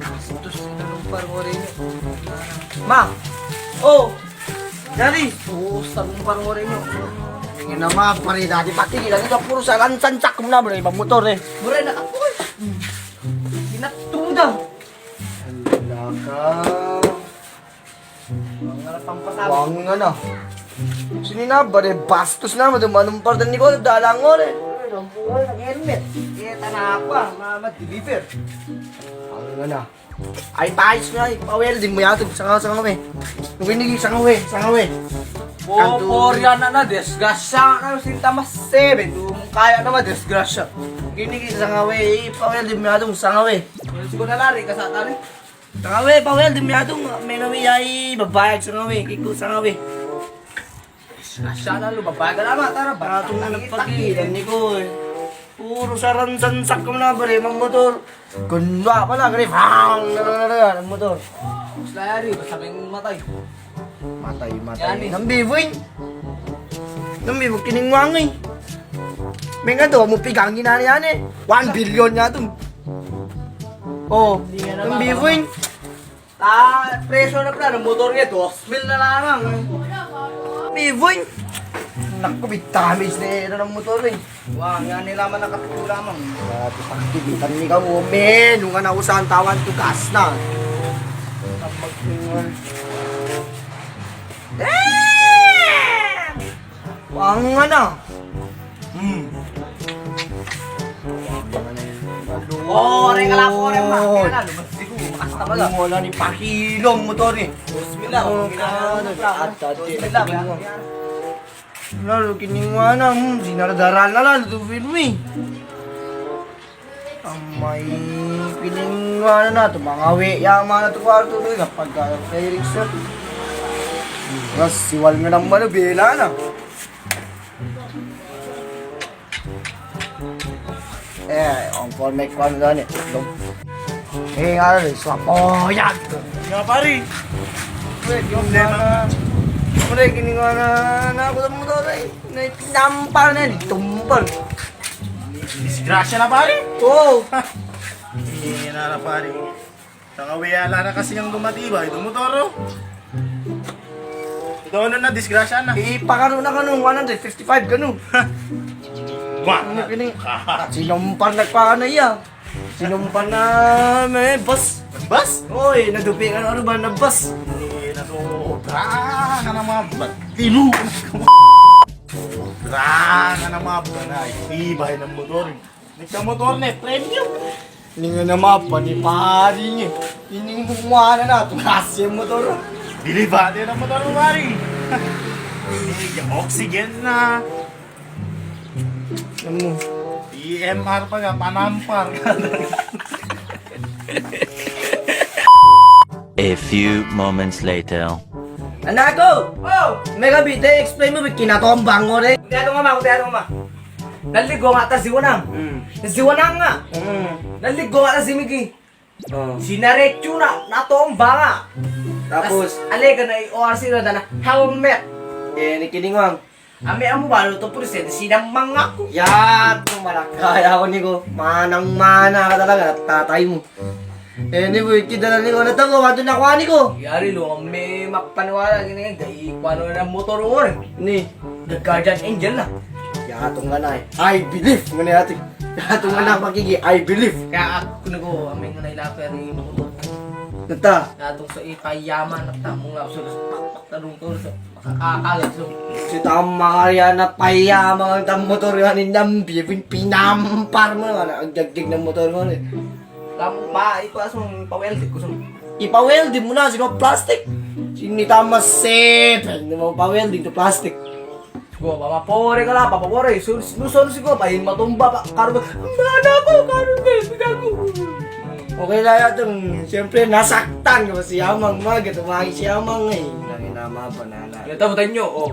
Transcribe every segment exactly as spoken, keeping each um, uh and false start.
Bastos i narompar ngoreng. Ma! O! Yari! O, sa rompar ngoreng. Ngena ma, pare, dati pati di lagi ka puro saran sancak kumna bre, ba motor e. Bre, na ka puro. Ina tuda. Alaka. Wang ngana. Sini na ba de bastos na ma de manompar dan ni ko dalang ore. Helmet. Iya, tana apa? Ma, ma deliver. Wang ngana. Ai, pais na, ai, pa-welding mo yatu, sanga, sanga we. Nunggu ini, sanga we, sanga we. Bo, pori anak na disgrasya, na sinta mas sebe tu, kaya na ma disgrasya. Gini, gini, sanga we, i pa-welding mo yatu, sanga we. Siguro na lari ka sa tani. Sanga we, pa-welding mo yatu, mena we, ai, babayag, sanga we, kiko, sanga we. Asya na lo, babayag ka na ma, tara, ba. Atung na pagi, dan ni ko, e. Puro saran sancak kumna bre, mamotor. Gendwa pala, gede, bang, na, na, na, na, mamotor. Lari, ba, sampai matay. Matay, matay. Yan, e. Nambi, buin. Nambi, buin kining wang, e. Mengan tu, mo pegang ini, ane, ane. One billion nya tu. O, nambi, buin. Ta, presyo na pala ng motor niya, dos mil na lamang, e. Bivoy. Naku, bit damage ne na ng motor, e. Wa, nga nila man nakatula, mang. Sa, pagtibitan ni ka mo, men. Nung nga nausan tawan, tugas na. Damn! Wang ngana. Hmm. O, reng ka lapo, reng, ma. Kena, lumabas ko. Makas na pala. Wala ni pahilom motor ni. Bismillah. O, kena, kena, kena. Bismillah, kena. Lalu kining ngana, hmm, sinar daran na lalu tu film ni. Amay, kining ngana na tu, mangawe ya mana tu kuarto tu, kapag ka firing shot. Ras, siwal nga naman na bela na. E, ong formek kuan gani. E, ngana ni, swapoyag. Nga, pari. Pre, kining ngana. Pre, kining ngana na, aku temu tu, pre. Na, nampal na, ditumpal. Disgrasya na, pari? O. Ina na, pari. Tanga we ala na kasi yang dumatiba, itu motor, o. Itu ano na, disgrasya na. Ipakano na kano, one hundred fifty-five kano. Wa. Ano kini? Sinompar na pa na iya. Sinompar na, me, bas. Bas? Oy, nadupi kano, ano ba, na bas. Ina, sobra ka na mabat. Tilu. Sobra ka na mabat. Ay, tiba ng motor. Nagkamotor ne, premium. Ini nga nama pa ni pari ni. Ini mo ngana na tu kasi motor. Bili ba de na motor mo, pari? Ini oxygen na. Ano? E M R pa nga, panampar. A few moments later. Anak ko! O! Mega bite, explain mo, bikin ato ang bango de. Tiyato nga ma, tiyato nga ma. Naligo nga ta ziwanang. Hmm. Ziwanang nga. Hmm. Naligo nga ta zimigi. O. Sinaretsu na, natomba nga. Tapos? Tas, ale ka na i O R C na dana helmet. E, ni kining wang. Ame amu balu to present, sinamang aku. Ya, tu malakaya ko ni ko. Manang mana ka talaga, tatay mo. E, ni boy, kita na ni ko, nata ko, watu na ko ani ko. Yari lo, ame mapaniwala kini, gai kuan na motor mo, e. Ni. The Guardian Angel na. Ya, tung ngana, e. I believe, ngana ati. Ya, tung ngana pakigi, I believe. Kaya aku na ko, ame ngana ila peri motor. Nata. Ya, tung so ipayaman, nata mo nga, so, pak, pak, tadung ko, so. Makakakal, so. Si tama kaya na payaman ang tam motor nga ni nambi, pin-, pinampar mo na, ang jagjag ng motor mo, e. Lampa, iko asong ipa-welding ko, so. Ipa-welding mo na, sino plastic? Sini tama seven, mo pa-welding to plastic. Go, mapapore ka la, papapore. So, so, so, so, go, pa, in matumba, pa, karu, mana ko, karu, pinago. Okay na yan, tung, siyempre, nasaktan ko si Amang, mga gato, mga si Amang, e. Nang ina, mga banana. Ito, butan nyo, o.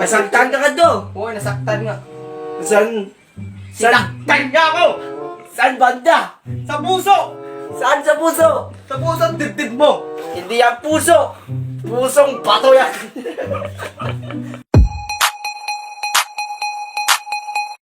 Pasaktan ka ka do. O, nasaktan nga. San? Sinaktan niya ako! Saan banda? Sa puso! Saan sa puso? Sa puso, dibdib mo! Hindi yan puso! Pusong bato yan!